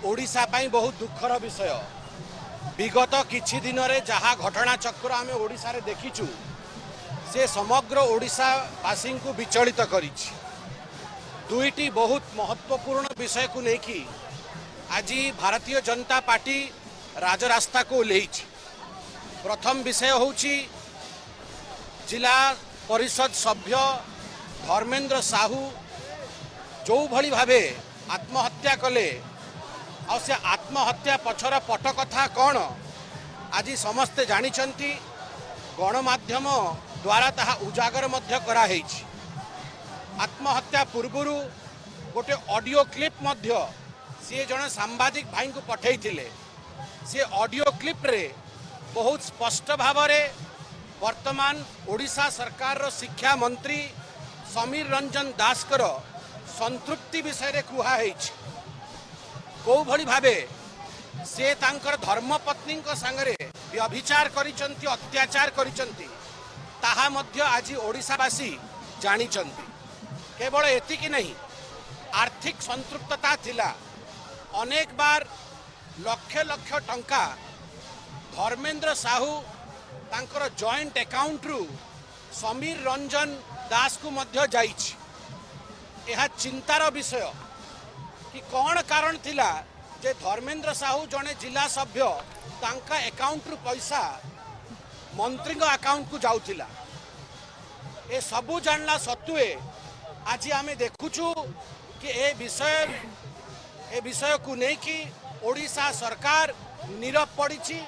ଓଡ଼ିଶା ପାଇଁ ବହୁତ ଦୁଃଖର ବିଷୟ। ବିଗତ କିଛି ଦିନରେ ଯାହା ଘଟଣାଚକ୍ର ଆମେ ଓଡ଼ିଶାରେ ଦେଖିଛୁ, ସେ ସମଗ୍ର ଓଡ଼ିଶାବାସୀଙ୍କୁ ବିଚଳିତ କରିଛି। ଦୁଇଟି ବହୁତ ମହତ୍ତ୍ୱପୂର୍ଣ୍ଣ ବିଷୟକୁ ନେଇକି ଆଜି ଭାରତୀୟ ଜନତା ପାର୍ଟି ରାଜରାସ୍ତାକୁ ଓହ୍ଲେଇଛି। ପ୍ରଥମ ବିଷୟ ହେଉଛି, ଜିଲ୍ଲା ପରିଷଦ ସଭ୍ୟ ଧର୍ମେନ୍ଦ୍ର ସାହୁ ଯେଉଁଭଳି ଭାବେ ଆତ୍ମହତ୍ୟା କଲେ, ଆଉ ସେ ଆତ୍ମହତ୍ୟା ପଛର ପଟକଥା କ'ଣ, ଆଜି ସମସ୍ତେ ଜାଣିଛନ୍ତି। ଗଣମାଧ୍ୟମ ଦ୍ୱାରା ତାହା ଉଜାଗର ମଧ୍ୟ କରାହେଇଛି। ଆତ୍ମହତ୍ୟା ପୂର୍ବରୁ ଗୋଟେ ଅଡ଼ିଓ କ୍ଲିପ୍ ମଧ୍ୟ ସିଏ ଜଣେ ସାମ୍ବାଦିକ ଭାଇଙ୍କୁ ପଠାଇଥିଲେ। ସେ ଅଡ଼ିଓ କ୍ଲିପ୍ରେ ବହୁତ ସ୍ପଷ୍ଟ ଭାବରେ ବର୍ତ୍ତମାନ ଓଡ଼ିଶା ସରକାରର ଶିକ୍ଷା ମନ୍ତ୍ରୀ ସମୀର ରଞ୍ଜନ ଦାସଙ୍କର ସଂତୃପ୍ତି ବିଷୟରେ କୁହାହେଇଛି। କୋଉଭଳି ଭାବେ ସେ ତାଙ୍କର ଧର୍ମପତ୍ନୀଙ୍କ ସାଙ୍ଗରେ ବ୍ୟଭିଚାର କରିଛନ୍ତି, ଅତ୍ୟାଚାର କରିଛନ୍ତି, ତାହା ମଧ୍ୟ ଆଜି ଓଡ଼ିଶାବାସୀ ଜାଣିଛନ୍ତି। କେବଳ ଏତିକି ନାହିଁ, ଆର୍ଥିକ ସଂତୃପ୍ତତା ଥିଲା। ଅନେକ ବାର ଲକ୍ଷ ଲକ୍ଷ ଟଙ୍କା ଧର୍ମେନ୍ଦ୍ର ସାହୁ ତାଙ୍କର ଜଏଣ୍ଟ ଆକାଉଣ୍ଟରୁ ସମୀର ରଞ୍ଜନ ଦାସକୁ ମଧ୍ୟ ଯାଇଛି। ଏହା ଚିନ୍ତାର ବିଷୟ କି କ'ଣ କାରଣ ଥିଲା ଯେ ଧର୍ମେନ୍ଦ୍ର ସାହୁ ଜଣେ ଜିଲ୍ଲା ସଭ୍ୟ, ତାଙ୍କ ଆକାଉଣ୍ଟରୁ ପଇସା ମନ୍ତ୍ରୀଙ୍କ ଆକାଉଣ୍ଟକୁ ଯାଉଥିଲା। ଏ ସବୁ ଜାଣିଲା ସତ୍ତ୍ୱେ ଆଜି ଆମେ ଦେଖୁଛୁ କି ଏ ବିଷୟକୁ ନେଇକି ଓଡ଼ିଶା ସରକାର ନୀରବ ପଡ଼ିଛି।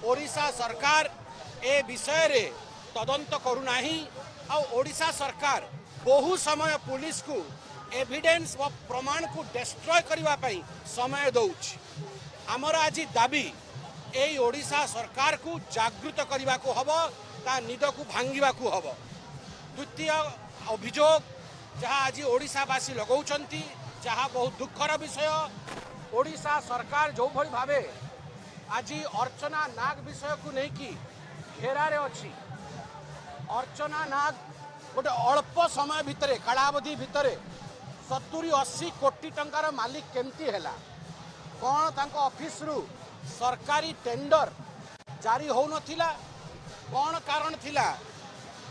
ଓଡ଼ିଶା ସରକାର ଏ ବିଷୟରେ ତଦନ୍ତ କରୁନାହିଁ। ଆଉ ଓଡ଼ିଶା ସରକାର ବହୁ ସମୟ ପୁଲିସକୁ ଏଭିଡେନ୍ସ ବା ପ୍ରମାଣକୁ ଡେଷ୍ଟ୍ରୟ କରିବା ପାଇଁ ସମୟ ଦେଉଛି। ଆମର ଆଜି ଦାବି, ଏଇ ଓଡ଼ିଶା ସରକାରକୁ ଜାଗୃତ କରିବାକୁ ହେବ, ତା ନିଦକୁ ଭାଙ୍ଗିବାକୁ ହେବ। ଦ୍ୱିତୀୟ ଅଭିଯୋଗ ଯାହା ଆଜି ଓଡ଼ିଶାବାସୀ ଲଗାଉଛନ୍ତି, ଯାହା ବହୁତ ଦୁଃଖର ବିଷୟ, ଓଡ଼ିଶା ସରକାର ଯେଉଁଭଳି ଭାବେ ଆଜି ଅର୍ଚ୍ଚନା ନାଗ ବିଷୟକୁ ନେଇକି ଘେରାରେ ଅଛି। ଅର୍ଚ୍ଚନା ନାଗ ଗୋଟେ ଅଳ୍ପ ସମୟ ଭିତରେ, କାଳାବଧି ଭିତରେ 70-80 କୋଟି ଟଙ୍କାର ମାଲିକ କେମିତି ହେଲା? କ'ଣ ତାଙ୍କ ଅଫିସରୁ ସରକାରୀ ଟେଣ୍ଡର ଜାରି ହେଉନଥିଲା? କ'ଣ କାରଣ ଥିଲା?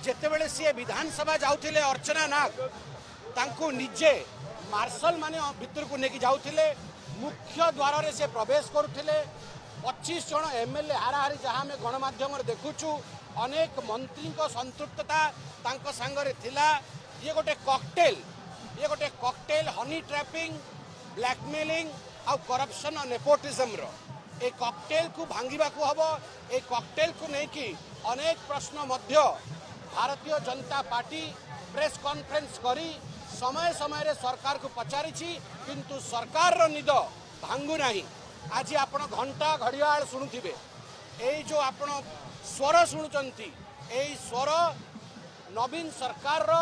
ଯେତେବେଳେ ସିଏ ବିଧାନସଭା ଯାଉଥିଲେ ଅର୍ଚ୍ଚନା ନାଗ, ତାଙ୍କୁ ନିଜେ ମାର୍ଶଲ ମାନେ ଭିତରକୁ ନେଇକି ଯାଉଥିଲେ। ମୁଖ୍ୟ ଦ୍ୱାରରେ ସେ ପ୍ରବେଶ କରୁଥିଲେ। 25 ଜଣ ଏମଏଲଏ ହାରାହାରି, ଯାହା ଆମେ ଗଣମାଧ୍ୟମରେ ଦେଖୁଛୁ, ଅନେକ ମନ୍ତ୍ରୀଙ୍କ ସଂତୃପ୍ତତା ତାଙ୍କ ସାଙ୍ଗରେ ଥିଲା। ଇଏ ଗୋଟେ କକଟେଲ, ଇଏ ଗୋଟେ କକଟେଲ, ହନି ଟ୍ରାପିଂ, ବ୍ଲାକମେଲିଂ ଆଉ କରପସନ୍ ଆଉ ନେପୋଟିଜମର। ଏ କକଟେଲକୁ ଭାଙ୍ଗିବାକୁ ହେବ। ଏ କକଟେଲକୁ ନେଇକି ଅନେକ ପ୍ରଶ୍ନ ମଧ୍ୟ ଭାରତୀୟ ଜନତା ପାର୍ଟି ପ୍ରେସ୍ କନଫରେନ୍ସ କରି ସମୟ ସମୟରେ ସରକାରକୁ ପଚାରିଛି, କିନ୍ତୁ ସରକାରର ନିଦ ଭାଙ୍ଗୁନାହିଁ। ଆଜି ଆପଣ ଘଣ୍ଟା ଘଡ଼ିଆଳ ଶୁଣୁଥିବେ। ଏଇ ଯେଉଁ ଆପଣ ସ୍ୱର ଶୁଣୁଛନ୍ତି, ଏଇ ସ୍ୱର ନବୀନ ସରକାରର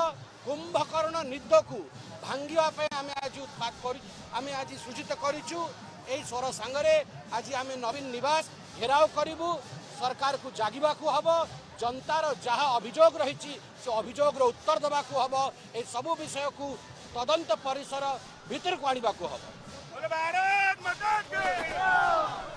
କୁମ୍ଭକର୍ଣ୍ଣ ନିଦକୁ ଭାଙ୍ଗିବା ପାଇଁ ଆମେ ଆଜି ଉତ୍ପାତ କରି ଆମେ ଆଜି ସୂଚିତ କରିଛୁ। ଏଇ ସ୍ୱର ସାଙ୍ଗରେ ଆଜି ଆମେ ନବୀନ ନିବାସ ଘେରାଉ କରିବୁ। ସରକାରକୁ ଜାଗିବାକୁ ହେବ। ଜନତାର ଯାହା ଅଭିଯୋଗ ରହିଛି, ସେ ଅଭିଯୋଗର ଉତ୍ତର ଦେବାକୁ ହେବ। ଏ ସବୁ ବିଷୟକୁ ତଦନ୍ତ ପରିସର ଭିତରକୁ ଆଣିବାକୁ ହେବ। बोलो भारत माता की।